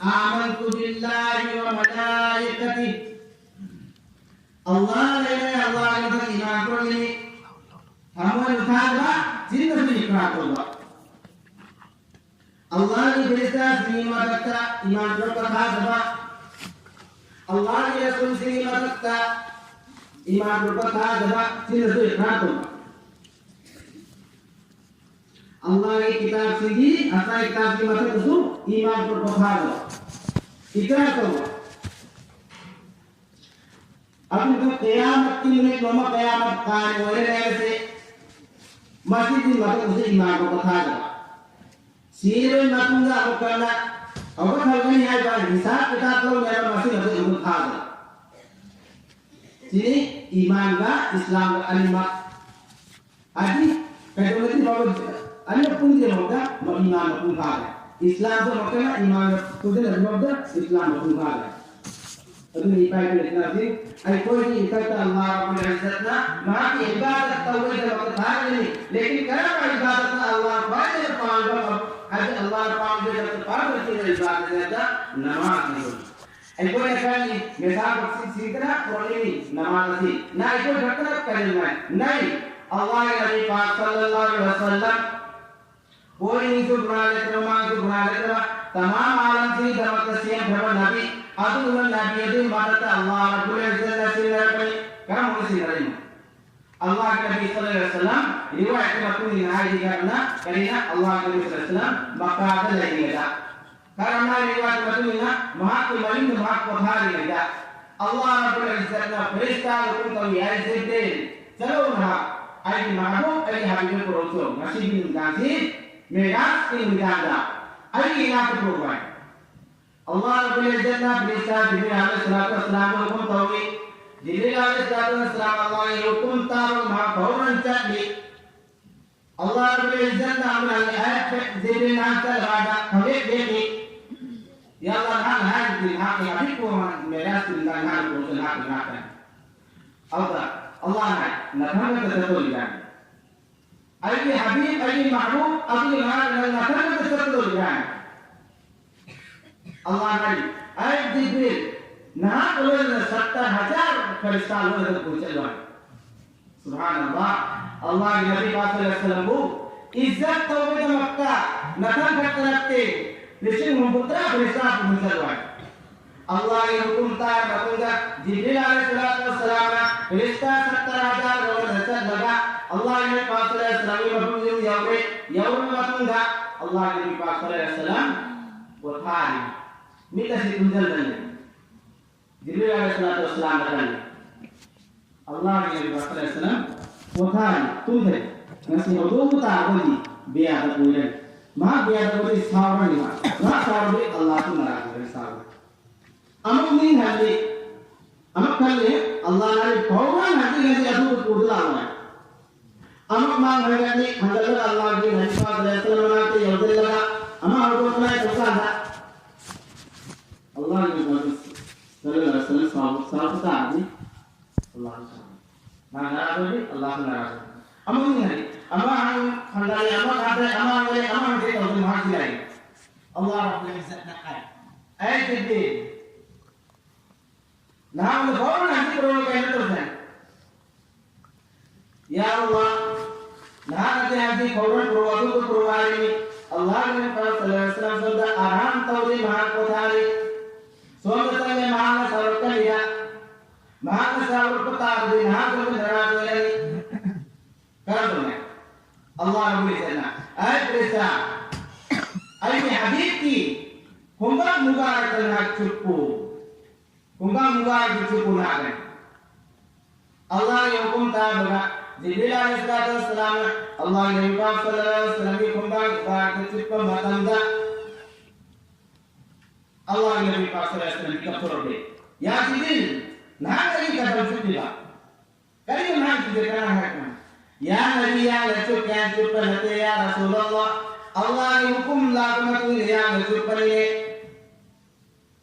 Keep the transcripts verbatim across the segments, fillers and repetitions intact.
آمنت بالله وملائكته. Allah ꯂꯩꯔꯦ, Allah ꯒꯤ ꯃꯊꯛ ꯏꯃꯥꯟ ꯇꯧꯔꯛꯏ꯫ ꯊꯃꯣꯏꯅ ꯊꯥꯖꯕ, ꯆꯤꯟꯅꯁꯨ ꯏꯀ꯭ꯔꯥꯔ ꯇꯧꯕ꯫ Allah ꯒꯤ ꯐꯤꯔꯤꯁꯇꯥꯁꯤꯡꯒꯤ ꯃꯊꯛꯇ ꯏꯃꯥꯟ ꯇꯧꯔꯛꯄ ꯊꯥꯖꯕ꯫ Allah ꯒꯤ ꯔꯁꯨꯜꯁꯤꯡꯒꯤ ꯃꯊꯛꯇ ꯏꯃꯥꯟ ꯇꯧꯔꯛꯄ ꯊꯥꯖꯕ, ꯆꯤꯟꯅꯁꯨ ꯏꯀ꯭ꯔꯥꯔ ꯇꯧꯕ꯫ Allah ꯒꯤ ꯀꯤꯇꯥꯕꯁꯤꯡꯒꯤ, ꯑꯁꯥꯏ ꯀꯤꯇꯥꯕꯁꯤꯡꯒꯤ ꯃꯊꯛꯇꯁꯨ ꯏꯃꯥꯟ ꯇꯧꯔꯛꯄ ꯊꯥꯖꯕ, ꯏꯀ꯭ꯔꯥꯔ ꯇꯧꯕ꯫ ꯑꯗꯨꯒ ꯀꯌꯥꯃꯠꯀꯤ ꯅꯨꯃꯤꯠ, ꯅꯣꯡꯃ ꯀꯌꯥꯃꯠ ꯀꯥꯏꯝ ꯑꯣꯏꯔꯦ ꯍꯥꯏꯕꯁꯦ, ꯃꯁꯤꯒꯤ ꯃꯊꯛꯇꯁꯨ ꯏꯃꯥꯟ ꯇꯧꯔꯛꯄ ꯊꯥꯖꯕ꯫ ꯁꯤꯔꯕ ꯃꯇꯨꯡꯗ ꯑꯃꯨꯛ ꯍꯟꯅ ꯍꯧꯒꯠꯍꯟꯒꯅꯤ ꯍꯥꯏꯕ ꯍꯤꯁꯥꯕ ꯀꯤꯇꯥꯕ ꯂꯧꯅꯤ ꯍꯥꯏꯕ ꯃꯁꯤꯃꯁꯨ ꯑꯃꯨꯛ ꯊꯥꯖꯕ꯫ ꯁꯤꯅꯤ ꯏꯃꯥꯟꯒ ꯏꯁꯂꯥꯝꯒ ꯑꯅꯤꯃꯛ꯫ ꯍꯥꯏꯗꯤ ꯀꯩꯗꯧꯅꯗꯤ ꯐꯥꯎꯕ ꯑꯅꯤꯃꯛ ꯄꯨꯟꯗ꯭ꯔꯤꯉꯩꯗ ꯏꯃꯥꯟ ꯃꯄꯨꯡ ꯐꯥꯔꯦ꯫ ꯏꯁꯂꯥꯝꯁꯨ ꯑꯃꯨꯛ ꯍꯟꯅ ꯏꯃꯥꯟꯒ ꯄꯨꯟꯁꯤꯟꯅꯗ꯭ꯔꯤꯉꯩꯗ ꯏꯁꯂꯥꯝ ꯃꯄꯨꯡ ꯐꯥꯔꯦ꯫ ꯑꯗꯨꯅ ꯏꯄꯥ ꯏꯄꯨ ꯏꯆꯤꯟ ꯏꯅꯥꯎꯁꯤꯡ, ꯑꯩꯈꯣꯏꯒꯤ ꯏꯊꯛꯇ ꯑꯜꯂꯥꯍ ꯔꯕꯨꯜ ꯏꯖꯠꯅ ꯃꯍꯥꯛꯀꯤ ꯏꯕꯥꯗꯠ ꯇꯧꯕꯒꯤꯗꯃꯛꯇ ꯊꯥꯔꯤꯕꯅꯤ꯫ ꯂꯦꯀꯤꯟ ꯀꯔꯝꯕ ꯏꯕꯥꯗꯠꯅ ꯑꯜꯂꯥꯍ ꯈ꯭ꯋꯥꯏꯗꯒꯤ ꯄꯥꯝꯕ, ꯍꯥꯏꯗꯤ ꯑꯜꯂꯥꯍꯅ ꯄꯥꯝꯕ ꯏꯕꯥꯗꯠ ꯇꯧꯕ ꯏꯕꯥꯗꯠ ꯍꯥꯏꯕꯗ ꯅꯃꯥꯖꯅꯤ꯫ ꯑꯩꯈꯣꯏꯅ ꯈꯪꯉꯤ, ꯃꯦꯁꯥ ꯕꯛꯁꯤ ꯁꯤꯗꯅ ꯈꯣꯠꯂꯤꯅꯤ ꯅꯃꯥꯖ ꯑꯁꯤ꯫ ꯅ ꯑꯩꯈꯣꯏ ꯈꯛꯇꯅ ꯀꯔꯤꯅꯣ? ꯅꯩ ꯑꯜꯂꯥꯍꯒꯤ ꯅꯕꯤ ꯄꯥꯛ ꯁꯜꯂꯜꯂꯥꯍꯨ ꯑꯂꯩꯍꯤ ꯋꯁꯜꯂꯝ ꯄꯣꯏꯅꯤꯁꯨ ꯒꯨꯅꯥ ꯂꯩꯇꯕ, ꯃꯥꯡꯁꯨ ꯒꯨꯅꯥ ꯂꯩꯇꯕ, ꯇꯃꯥꯝ ꯑꯥꯂꯝꯁꯤꯡꯒꯤꯗꯃꯛꯇ ꯁꯦꯝꯈ꯭ꯔꯕ ꯅꯕꯤ, ꯑꯗꯨꯒꯨꯝꯕ ꯅꯕꯤ ꯑꯗꯨꯒꯤ ꯃꯊꯛꯇ ꯑꯜꯂꯥꯍ ꯔꯕꯨꯜ ꯏꯖꯠꯅ ꯁꯤꯟꯅꯔꯛꯄꯅꯤ꯫ ꯀꯔꯝꯕꯅ ꯁꯤꯟꯅꯔꯤꯅꯣ? ꯑꯜꯂꯥꯍꯒꯤ ꯅꯕꯤ ꯁꯜꯂꯜꯂꯥꯍꯨ ꯑꯂꯩꯍꯤ ꯋꯁꯜꯂꯝ ꯔꯤꯋꯥꯌꯠꯀꯤ ꯃꯇꯨꯡ ꯏꯟꯅ ꯍꯥꯏꯔꯤꯕꯅ ꯀꯔꯤꯅ? ꯑꯜꯂꯥꯍꯒꯤ ꯅꯕꯤ ꯁꯜꯂꯜꯂꯥꯍꯨ ꯑꯂꯩꯍꯤ ꯋꯁꯜꯂꯝ ꯃꯛꯀꯥꯗ ꯂꯩꯔꯤꯉꯩꯗ, ꯀꯔꯝꯅ ꯔꯤꯋꯥꯌꯠꯀꯤ ꯃꯇꯨꯡ ꯏꯟꯅ ꯃꯍꯥꯛꯀꯤ ꯃꯌꯨꯝꯗ ꯃꯍꯥꯛ ꯄꯣꯊꯥꯔꯤꯉꯩꯗ ꯑꯜꯂꯥꯍ ꯔꯕꯨꯜ ꯏꯖꯠꯅ ꯐꯤꯔꯤꯁꯇꯥꯗ ꯍꯨꯀꯨꯝ ꯇꯧꯏ ꯍꯥꯏ, ꯖꯤꯕ꯭ꯔꯤꯜ, ꯆꯠꯂꯣ ꯅꯍꯥꯛ ꯑꯩꯒꯤ ꯃꯍꯕꯨꯕ, ꯑꯩꯒꯤ ꯍꯕꯤꯕ ꯄꯨꯔꯛꯎ ꯆꯠꯂꯣ꯫ ꯉꯁꯤꯒꯤ ꯅꯨꯃꯤꯗꯥꯡꯁꯤ ꯃꯦꯔꯥꯖꯀꯤ ꯅꯨꯃꯤꯗꯥꯡꯗ ꯑꯩꯒꯤ ꯏꯅꯥꯛꯇ ꯄꯨꯔꯛꯎ ꯍꯥꯏ꯫ ꯑꯜꯂꯥꯍ ꯔꯕꯨꯜ ꯏꯖꯠꯅ ꯐꯤꯔꯤꯁꯇꯥ ꯖꯤꯕ꯭ꯔꯤꯜ ꯑꯂꯩꯍꯤ ꯁꯂꯥꯇꯨ ꯋꯁꯁꯂꯥꯝꯕꯨ ꯍꯨꯀꯨꯝ ꯇꯧꯏ꯫ ꯖꯤꯕ꯭ꯔꯤꯜ ꯑꯂꯩꯍꯤ ꯁꯂꯥꯇꯨ ꯋꯁꯁꯂꯥꯝ ꯑꯜꯂꯥꯍꯒꯤ ꯍꯨꯀꯨꯝ ꯇꯥꯕ ꯃꯍꯥꯛ ꯐꯧꯔꯟ ꯆꯠꯂꯤ꯫ ꯑꯜꯂꯥꯍ ꯔꯕꯨꯜ ꯏꯖꯠꯅ ꯑꯃꯅ ꯑꯥꯌꯠ ꯖꯤꯕ꯭ꯔꯤꯜ ꯅꯍꯥꯛ ꯆꯠꯂꯀꯥꯟꯗ ꯍꯧꯖꯤꯛ ꯂꯦꯞꯄꯤ꯫ ꯌꯥ ꯑꯜꯂꯥꯍ, ꯅꯍꯥꯛꯅ ꯍꯥꯏꯔꯤꯗꯨꯗꯤ ꯅꯍꯥꯛꯀꯤ ꯍꯕꯤꯕꯄꯨ ꯃꯦꯔꯥꯖꯀꯤ ꯅꯨꯃꯤꯗꯥꯡ ꯅꯍꯥꯛꯅ ꯄꯨꯔꯛꯎ ꯆꯠꯂꯣ, ꯅꯍꯥꯛꯀꯤ ꯏꯅꯥꯛꯇ꯫ ꯑꯗꯨꯗ ꯑꯜꯂꯥꯍꯅ ꯅꯊꯟꯅꯇ ꯆꯠꯇꯣꯔꯤꯕ꯭ꯔꯥ? ꯑꯩꯒꯤ ꯍꯕꯤꯕ, ꯑꯩꯒꯤ ꯃꯍꯕꯨꯕ ꯑꯗꯨꯒꯤ ꯃꯅꯥꯛꯇ ꯅꯪ ꯅꯊꯟꯅꯇ ꯆꯠꯀꯗꯧꯔꯤꯕ꯭ꯔꯥ? Allah nari, "Ay Jibril, naha kalona sattar hajar farista lona da kuchalwan." Subhanallah. Allah Nabi Pak sallallahu alaihi wasallam bu izzat tawbe da makka natan khatarate lising humbutra farista kuchalwan. Allah hukum ta matunga Jibril alaihi salatu wassalam farista sattar hajar lona da chat laga Allah Nabi Pak sallallahu alaihi wasallam matunga yawre yawre matunga Allah Nabi Pak sallallahu alaihi wasallam Pothari. Mita si tunjal dan Jibril alaihi salatu wassalam datang. Allah Nabi Muhammad sallallahu alaihi wasallam pothari tunjal. Nasi hudu ta wali biya da kuiran. Ma biya da wali saura ni ma. Ma saura ni Allah tu nara kuiran saura. Amuk ni hali. Amuk hali Allah nari paura nanti nanti adu tu kudu lawan. Amuk mang hangani hangala Allah Nabi Muhammad sallallahu alaihi wasallam nanti yaudil laga. Ama hudu kunai tukar ha. Allah Nabi Muhammad sallallahu alaihi wasallam sahabat sahabat tadi Allah Nabi Muhammad Allah Nabi Ama ini hari ama ang handali ama kata ama ang ama ang kita untuk mahal silai Allah Rabbul Izzat nak ay ay jadi nah untuk orang nanti perlu kena terus Ya Allah, naha nati haji khawran purwatu tu purwari Allah Nabi Muhammad sallallahu alaihi wasallam sabda aram tawli maha kothari. Sabda tanya maha na sarukka liya. Maha na sarukka tawli naha sabda nara tawli. Karam tunai. Allah Rabbil Izzat na. Ay presa. Ay ni hadith ki. Humbak mubarak na chukku. Kumbang mubarak itu pun ada. Allah yang hukum ta baga Jibril alaihi salatu wassalam Allah yang hukum sallallahu alaihi wasallam yang kumbang mubarak itu pun matam da. Allah yang hukum sallallahu alaihi wasallam kita turbe. Ya Jibril, nah lagi kata suci ba. Kali yang hang suci kana hakna. Ya Nabi ya lacuk ya lacuk nate ya Rasulullah. Allah yang hukum la kuma tu ya lacuk pale.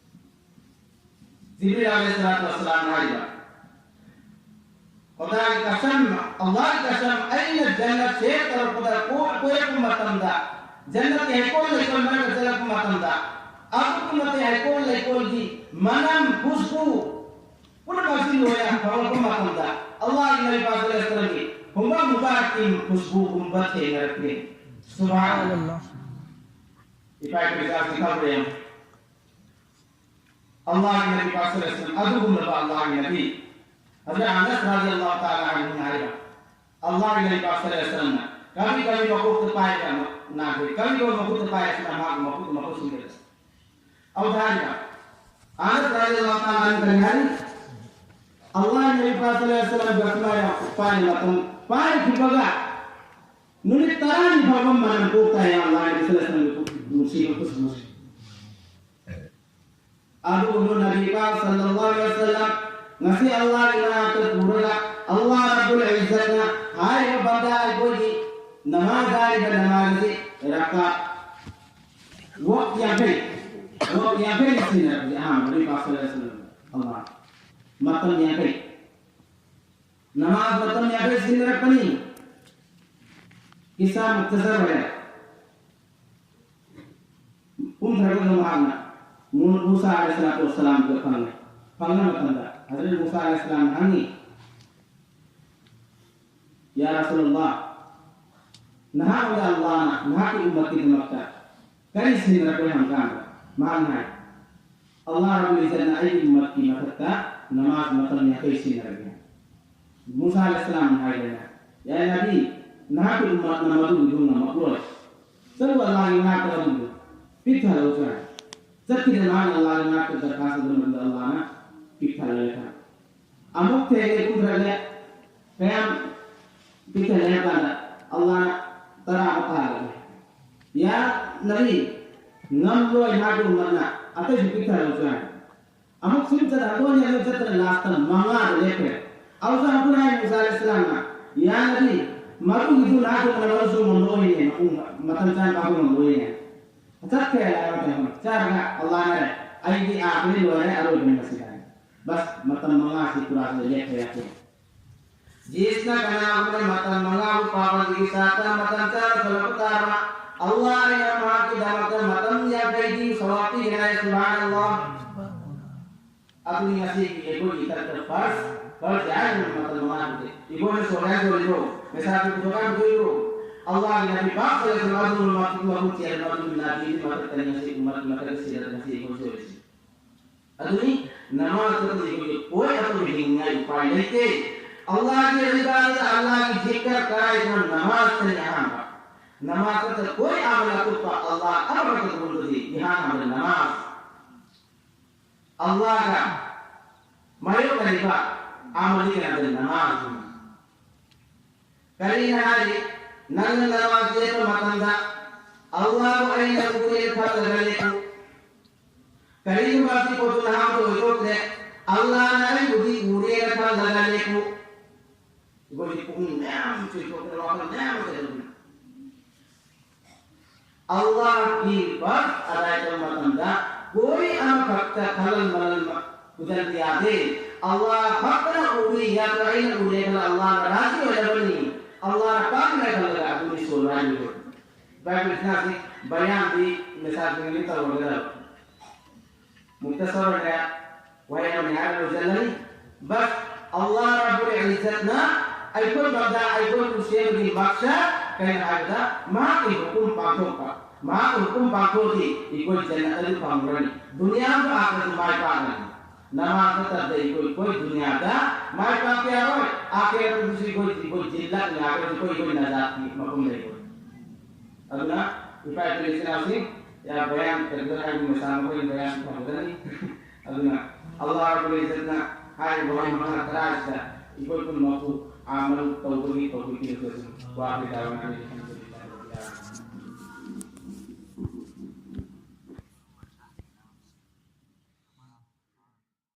Jibril alaihi salatu wassalam haiba. Khuda ki kasam, Allah ki kasam, aina jannat se tar khuda ko ko ko matam da. Jannat ke ko le ko na ka jala ko matam da. ꯑꯗꯨꯛꯀꯤ ꯃꯇꯤꯛ ꯍꯩꯀꯣꯜ ꯂꯩꯀꯣꯜꯒꯤ ꯃꯅꯝ, ꯈꯨꯁꯕꯨ ꯄꯨꯝꯅꯃꯛꯁꯤ ꯂꯣꯏꯅ ꯐꯪꯂꯛꯄ ꯃꯇꯝꯗ, ꯑꯜꯂꯥꯍꯒꯤ ꯅꯕꯤ ꯄꯥꯛ ꯁꯜꯂꯜꯂꯥꯍꯨ ꯑꯂꯥꯏꯍꯤ ꯋꯥꯁꯜꯂꯝꯒꯤ ꯈꯣꯡꯄꯥꯛ ꯃꯨꯕꯥꯔꯛꯀꯤ ꯈꯨꯁꯕꯨꯒꯨꯝꯕ ꯊꯦꯡꯅꯔꯛꯈ꯭ꯔꯦ꯫ ꯁꯨꯕꯍꯥꯅꯜꯂꯥꯍ꯫ ꯏꯄꯥ ꯏꯄꯨ ꯏꯆꯥꯁꯤꯡ ꯈꯪꯕ꯭ꯔꯥ ꯌꯦꯡꯉꯨ꯫ ꯑꯜꯂꯥꯍꯒꯤ ꯅꯕꯤ ꯄꯥꯛ ꯁꯜꯂꯜꯂꯥꯍꯨ ꯑꯂꯥꯏꯍꯤ ꯋꯥꯁꯜꯂꯝ, ꯑꯗꯨꯒꯨꯝꯂꯕ ꯑꯜꯂꯥꯍꯒꯤ ꯅꯕꯤ ꯍꯖꯔꯠ ꯑꯅꯁ ꯔꯗꯤꯌꯜꯂꯥꯍꯨ ꯇꯥꯂꯥ ꯑꯟꯍꯨꯅ ꯍꯥꯏꯕ, ꯑꯜꯂꯥꯍꯒꯤ ꯅꯕꯤ ꯄꯥꯛ ꯁꯜꯂꯜꯂꯥꯍꯨ ꯑꯂꯥꯏꯍꯤ ꯋꯥꯁꯜꯂꯝꯅ ꯀꯕꯤ ꯀꯕꯤ ꯃꯀꯣꯛꯇ ꯄꯥꯏꯔꯒ ꯅꯥꯈ꯭ꯔꯦ, ꯀꯕꯤ ꯀꯕꯤ ꯃꯈꯨꯠꯇ ꯄꯥꯏꯔꯒ ꯃꯍꯥꯛꯀꯤ ꯃꯈꯨꯠ ꯃꯈꯨꯠꯁꯤꯡꯗ ꯑꯧ ꯊꯥꯔꯤꯕ ꯑꯅꯁ ꯔꯗꯤꯌꯜꯂꯥꯍꯨ ꯇꯥꯂꯥ ꯑꯟꯍꯨ ꯀꯔꯤ ꯍꯥꯏ? ꯑꯜꯂꯥꯍꯒꯤ ꯅꯕꯤ ꯄꯥꯛ ꯁꯜꯂꯜꯂꯥꯍꯨ ꯑꯂꯥꯏꯍꯤ ꯋꯥꯁꯜꯂꯝ ꯄꯥꯏꯅ ꯃꯇꯝ ꯄꯥꯏꯈꯤꯕꯒ ꯅꯨꯃꯤꯠ ꯇꯔꯥꯅꯤ ꯐꯥꯎꯕ ꯃꯅꯝ ꯀꯣꯛꯇꯦ ꯍꯥꯏ ꯑꯜꯂꯥꯍꯒꯤ ꯅꯕꯤ ꯁꯜꯂꯜꯂꯥꯍꯨ ꯑꯂꯥꯏꯍꯤ ꯋꯥꯁꯜꯂꯝꯒꯤ ꯅꯨꯡꯁꯤꯕ ꯈꯨꯁꯕꯨꯁꯦ꯫ ꯑꯗꯨꯒꯨꯝꯕ ꯅꯕꯤ ꯄꯥꯛ ꯁꯜꯂꯜꯂꯥꯍꯨ ꯑꯂꯥꯏꯍꯤ ꯋꯥꯁꯜꯂꯝ ꯉꯁꯤ ꯑꯜꯂꯥꯍꯒꯤ ꯃꯅꯥꯛꯇ ꯄꯨꯔꯒ ꯑꯜꯂꯥꯍ ꯔꯕꯨꯜ ꯏꯖꯠꯅ ꯍꯥꯏꯔꯤꯕ ꯕꯟꯗꯥ ꯑꯩꯈꯣꯏꯒꯤ ꯅꯃꯥꯖ ꯍꯥꯏꯔꯤꯕ ꯅꯃꯥꯖ ꯑꯁꯤ ꯔꯀꯥ ꯋꯛ ꯌꯥꯡꯈꯩ, ꯋꯛ ꯌꯥꯡꯈꯩ ꯁꯤꯟꯅꯔꯕꯗꯤ ꯑꯍꯥꯟꯕ ꯅꯕꯤ ꯄꯥꯛ ꯁꯜꯂꯜꯂꯥꯍꯨ ꯑꯂꯥꯏꯍꯤ ꯋꯥꯁꯜꯂꯝ ꯑꯜꯂꯥꯍ ꯃꯇꯝ ꯌꯥꯡꯈꯩ ꯅꯃꯥꯖ ꯃꯇꯝ ꯌꯥꯡꯈꯩ ꯁꯤꯟꯅꯔꯛꯄꯅꯤ꯫ ꯀꯤꯁꯥ ꯃꯨꯛꯇꯁꯔ ꯑꯣꯏꯔꯦ꯫ ꯄꯨꯡ ꯊꯥꯔꯛꯄꯗ ꯃꯍꯥꯛꯅ ꯃꯨ-, ꯃꯨꯁꯥ ꯑꯂꯩꯍꯤꯁꯁꯂꯥꯇꯨ ꯋꯥꯁꯁꯂꯥꯝꯗ ꯐꯪꯉꯦ꯫ ꯐꯪꯕ ꯃꯇꯝꯗ ꯍꯖꯔꯠ ꯃꯨꯁꯥ ꯑꯂꯩꯍꯤꯁꯁꯂꯥꯝꯅ ꯍꯪꯉꯤ, "ꯌꯥ ꯔꯁꯨꯂꯜꯂꯥꯍ, ꯅꯍꯥꯛꯉꯣꯟꯗ ꯑꯜꯂꯥꯍꯅ ꯅꯍꯥꯛꯀꯤ ꯎꯝꯃꯠꯀꯤꯗꯃꯛꯇ ꯀꯔꯤ ꯁꯤꯟꯅꯔꯛꯄꯅꯣ?" ꯍꯪꯀꯥꯟꯗ ꯃꯍꯥꯛꯅ ꯍꯥꯏ, "ꯑꯜꯂꯥꯍ ꯔꯕꯨꯜ ꯏꯖꯠꯅ ꯑꯩꯒꯤ ꯎꯝꯃꯠꯀꯤ ꯃꯊꯛꯇ ꯅꯃꯥꯖ ꯃꯇꯝ ꯌꯥꯡꯈꯩ ꯁꯤꯟꯅꯔꯛꯏ꯫" ꯃꯨꯁꯥ ꯑꯂꯩꯍꯤꯁꯁꯂꯥꯝꯅ ꯍꯥꯏꯔꯦꯅ, "ꯌꯥ ꯅꯕꯤ, ꯅꯍꯥꯛꯀꯤ ꯎꯝꯃꯠꯅ ꯃꯗꯨꯒꯤꯗꯨ ꯉꯝꯃꯛꯂꯣꯏ꯫ ꯆꯠꯂꯨ ꯑꯜꯂꯥꯍꯒꯤ ꯃꯅꯥꯛꯇ ꯃꯗꯨꯒꯤꯗꯨ ꯄꯤꯛꯊꯍꯜꯂꯨ" ꯍꯥꯏ꯫ ꯆꯠꯈꯤꯗ ꯃꯍꯥꯛꯅ ꯑꯜꯂꯥꯍꯒꯤ ꯃꯅꯥꯛꯇ ꯗꯔꯈꯥꯁ ꯑꯗꯨ ꯃꯗꯨꯗ ꯑꯜꯂꯥꯍꯅ ꯄꯤꯛꯊꯍꯜꯂꯦ ꯈꯟ꯫ ꯑꯃꯨꯛ ꯊꯦꯡꯉꯦ ꯄꯨꯡ ꯇꯔꯦꯠ ꯀꯌꯥꯝ ꯄꯤꯛꯊꯍꯜꯂꯦ ꯍꯥꯏꯕ ꯀꯥꯟꯗ ꯑꯜꯂꯥꯍꯅ ꯇꯔꯥ ꯑꯃ ꯇꯥꯍꯜꯂꯦ꯫ "ꯌꯥ ꯅꯕꯤ, ꯉꯝꯂꯣꯏ ꯅꯍꯥꯛꯀꯤ ꯎꯝꯃꯠꯅ, ꯑꯇꯩꯁꯨ ꯄꯤꯛꯊꯍꯜꯂꯨ" ꯍꯥꯏ꯫ ꯑꯃꯨꯛ ꯁꯨꯝ ꯆꯠ ꯍꯟꯗꯣꯛ ꯍꯟꯖꯤꯟ ꯑꯗꯨꯝ ꯆꯠꯇꯅ ꯂꯥꯁꯇ ꯃꯉꯥꯗ ꯂꯦꯞꯈ꯭ꯔꯦ꯫ ꯑꯗꯨꯗ ꯑꯃꯨꯛ ꯍꯥꯏ ꯃꯨꯁꯥ ꯑꯂꯩꯍꯤꯁꯁꯂꯥꯝꯅ, "ꯌꯥ ꯅꯕꯤ, ꯃꯗꯨꯒꯤꯗꯨ ꯅꯍꯥꯛꯀꯤ ꯃꯔꯝꯁꯨ ꯉꯝꯂꯣꯏꯅꯦ, ꯃꯄꯨꯡ ꯃꯇꯝ ꯆꯥꯅ ꯐꯥꯕ ꯉꯝꯂꯣꯏꯅꯦ꯫" ꯆꯠꯈ꯭ꯔꯦ ꯍꯥꯏꯕ ꯃꯇꯝꯗ ꯆꯠꯂꯒ ꯑꯜꯂꯥꯍꯅ ꯍꯥꯏꯔꯦ, "ꯑꯩꯗꯤ ꯑꯥꯈꯤꯔꯤ ꯂꯣꯏꯔꯦ, ꯑꯔꯣꯏꯕꯅꯤ ꯃꯁꯤꯗ꯫" ꯕꯁ ꯃꯇꯝ ꯃꯉꯥꯁꯤ ꯄꯨꯔꯥꯁꯤꯗ ꯂꯦꯞꯈ꯭ꯔꯦ ꯍꯥꯏ꯫ ꯖꯤꯁꯅ ꯀꯅꯥꯒꯨꯝꯕꯅ ꯃꯇꯝ ꯃꯉꯥꯕꯨ ꯄꯥꯕꯒꯤ ꯁꯥꯇ ꯃꯇꯝ ꯆꯥꯅ ꯊꯣꯛꯂꯛꯄ ꯇꯥꯕ, ꯑꯜꯂꯥꯍꯅ ꯃꯍꯥꯛꯀꯤꯗꯃꯛꯇ ꯃꯇꯝ ꯌꯥꯡꯈꯩꯗꯤ ꯁꯋꯥꯕ ꯄꯤꯒꯅꯤ, ꯁꯨꯕꯍꯥꯅꯜꯂꯥꯍ꯫ ꯑꯗꯨꯅꯤ ꯉꯁꯤ ꯑꯩꯈꯣꯏꯒꯤ ꯏꯊꯛꯇ ꯐꯔꯁ, ꯐꯔꯁ ꯍꯥꯏꯔꯤꯕ ꯃꯇꯝ ꯃꯉꯥꯗꯨꯗꯤ ꯑꯩꯈꯣꯏꯅ ꯁꯣꯔ ꯍꯥꯏ ꯁꯣꯔꯤꯕ꯭ꯔꯣ? ꯃꯦꯁꯥꯕꯤ ꯄꯨꯊꯣꯛꯀꯥꯟ ꯄꯨꯊꯣꯛꯏꯕ꯭ꯔꯣ? ꯑꯜꯂꯥꯍꯒꯤ ꯅꯕꯤ ꯄꯥꯛ ꯁꯜꯂꯜꯂꯥꯍꯨ ꯑꯂꯥꯏꯍꯤ ꯋꯁꯜꯂꯝ ꯑꯗꯨꯒꯨꯝꯕ ꯃꯄꯨ ꯃꯄꯨ ꯆꯦꯟꯕ ꯑꯗꯨꯒꯤ ꯅꯥꯄꯤꯗꯤ ꯃꯊꯛꯇꯅꯤ ꯉꯁꯤ ꯎꯝꯃꯠꯀꯤ ꯃꯊꯛꯇ ꯁꯤꯔꯒ ꯉꯁꯤ ꯑꯩꯈꯣꯏ ꯁꯣꯏꯔꯤꯁꯤ꯫ ꯑꯗꯨꯅꯤ ꯅꯃꯥꯖ ꯅꯠꯇꯅ ꯑꯩꯈꯣꯏꯒꯤ ꯀꯣꯏ ꯑꯇꯣꯞꯄ ꯍꯤꯡꯅꯤꯡꯉꯥꯏ ꯎꯄꯥꯏ ꯂꯩꯇꯦ꯫ ꯑꯜꯂꯥꯍꯒꯤ ꯏꯕꯥꯗꯠ, ꯑꯜꯂꯥꯍꯒꯤ ꯖꯤꯀꯔ ꯀꯔꯥꯏꯗꯅꯣ? ꯅꯃꯥꯖꯇꯅꯤ ꯑꯍꯥꯟꯕ꯫ ꯅꯃꯥꯖ ꯅꯠꯇꯅ ꯀꯣꯏ ꯑꯃꯜ ꯑꯇꯣꯞꯄ ꯑꯜꯂꯥꯍ ꯑꯃꯈꯛꯇ ꯈꯨꯔꯨꯝꯕꯗꯤ ꯏꯍꯥꯟ ꯍꯥꯟꯕꯗ ꯅꯃꯥꯖ꯫ ꯑꯜꯂꯥꯍꯒ ꯃꯥꯌꯣꯛꯅꯔꯤꯕ ꯑꯃꯜꯗꯤ ꯀꯔꯤꯅꯣ? ꯅꯃꯥꯖꯅꯤ꯫ ꯀꯔꯤꯅꯣ ꯍꯥꯏꯔꯤ? ꯅꯪꯅ ꯅꯃꯥꯖ ꯂꯦꯞꯄ ꯃꯇꯝꯗ ꯑꯜꯂꯥꯍꯕꯨ ꯑꯩꯅ ꯎꯔꯦ ꯈꯜꯂꯒ ꯂꯦꯞꯄꯨ꯫ ꯀꯔꯤꯒꯨꯝꯕ ꯑꯁꯤ ꯄꯣꯠꯇꯨ ꯅꯍꯥꯛꯇ ꯑꯣꯏꯊꯣꯛꯇ꯭ꯔꯦ, ꯑꯜꯂꯥꯍꯅ ꯑꯩꯕꯨꯗꯤ ꯎꯔꯦꯅ ꯈꯜꯂꯒ ꯂꯦꯞꯄꯨ꯫ ꯑꯩꯈꯣꯏꯁꯤ ꯄꯨꯛꯅꯤꯡ ꯃꯌꯥꯝ ꯆꯣꯏꯊꯣꯛꯇꯅ ꯋꯥꯈꯜ ꯃꯌꯥꯝ ꯑꯃ ꯆꯦꯜꯂꯛꯄꯅꯤ꯫ ꯑꯜꯂꯥꯍꯒꯤ ꯐꯔꯖ ꯑꯗꯥ ꯇꯧꯕ ꯃꯇꯝꯗ ꯀꯣꯏ ꯑꯃꯈꯛꯇ ꯈꯜꯂꯜ ꯃꯜꯂꯜ ꯄꯨꯁꯤꯟꯕ ꯌꯥꯗꯦ꯫ ꯑꯜꯂꯥꯍ ꯈꯛꯇꯅ ꯎꯔꯤ ꯍꯥꯏꯕ ꯑꯩꯅ ꯎꯔꯦ ꯈꯜꯂ ꯑꯜꯂꯥꯍꯅ ꯔꯥꯖꯤ ꯑꯣꯏꯔꯕꯅꯤ, ꯑꯜꯂꯥꯍꯅ ꯄꯥꯝꯃꯦ ꯈꯜꯂꯒ ꯑꯗꯨꯅꯤ ꯁꯣꯜ ꯍꯥꯏꯔꯤꯕ꯫ ꯕꯥꯏꯕꯜꯁꯤꯅ ꯍꯧꯖꯤꯛ ꯕꯌꯥꯟꯗꯤ ꯃꯦꯁꯥꯕꯤꯁꯤꯡꯅ ꯇꯧꯔꯒꯗꯕ꯫ ꯃꯨꯛꯇꯁꯔ ꯑꯣꯏꯅ ꯋꯥꯍꯩ ꯑꯃꯅꯤ ꯍꯥꯏꯔꯒ ꯂꯣꯏꯁꯤꯜꯂꯅꯤ꯫ ꯕꯁ ꯑꯜꯂꯥꯍ ꯔꯕꯨꯜ ꯏꯖꯠꯅ ꯑꯩꯈꯣꯏ ꯃꯛꯇ ꯑꯩꯈꯣꯏꯕꯨ ꯁꯦꯝꯕꯒꯤ ꯃꯛꯁꯗ ꯀꯩꯅꯣ ꯍꯥꯏꯕꯗ ꯃꯍꯥꯛꯀꯤ ꯍꯨꯀꯨꯝ ꯄꯥꯡꯊꯣꯛꯄ꯫ ꯃꯍꯥꯛꯀꯤ ꯍꯨꯀꯨꯝ ꯄꯥꯡꯊꯣꯛꯑꯗꯤ ꯑꯩꯈꯣꯏ ꯖꯟꯅꯠ ꯑꯗꯨ ꯐꯪꯂꯅꯤ꯫ ꯗꯨꯅꯤꯌꯥꯗ ꯑꯥꯈꯤꯔꯠꯇ ꯃꯥꯏ ꯄꯥꯛꯂꯅꯤ꯫ ꯅꯃꯥꯖ ꯅꯠꯇꯕꯗ ꯑꯩꯈꯣꯏ, ꯑꯩꯈꯣꯏ ꯗꯨꯅꯤꯌꯥꯗ ꯃꯥꯏ ꯄꯥꯛꯄ ꯌꯥꯔꯣꯏ, ꯑꯥꯈꯤꯔꯠꯇꯁꯨ ꯑꯩꯈꯣꯏ, ꯑꯩꯈꯣꯏ ꯖꯤꯜꯂꯛ ꯉꯥꯛꯇꯁꯨ ꯑꯩꯈꯣꯏ, ꯑꯩꯈꯣꯏ ꯅꯖꯥꯠꯀꯤ ꯃꯐꯝ ꯂꯩꯔꯣꯏ꯫ ꯑꯗꯨꯅ ꯏꯄꯥ ꯏꯄꯨ ꯏꯆꯤꯟ ꯏꯅꯥꯎꯁꯤꯡ, ꯌꯥ ꯕꯌꯥꯟ ꯇꯧꯕꯗ ꯍꯥꯏꯕ ꯃꯁꯥ ꯃꯈꯣꯏꯅ ꯕꯌꯥꯟ ꯐꯪꯒꯗꯕꯅꯤ꯫ ꯑꯗꯨꯅ ꯑꯜꯂꯥꯍ ꯔꯕꯨꯜ ꯏꯖꯠꯅ ꯍꯥꯏꯔꯤꯕ ꯋꯥꯍꯩ ꯃꯉꯥ ꯇꯔꯥꯁꯤꯗ ꯑꯩꯈꯣꯏ ꯄꯨꯝꯅꯃꯛꯄꯨ ꯑꯃꯜ ꯇꯧꯕꯒꯤ ꯇꯧꯕꯤꯈꯤꯕꯁꯨ ꯋꯥ ꯀꯌꯥ ꯋꯥ ꯉꯥꯡꯅꯔꯤ꯫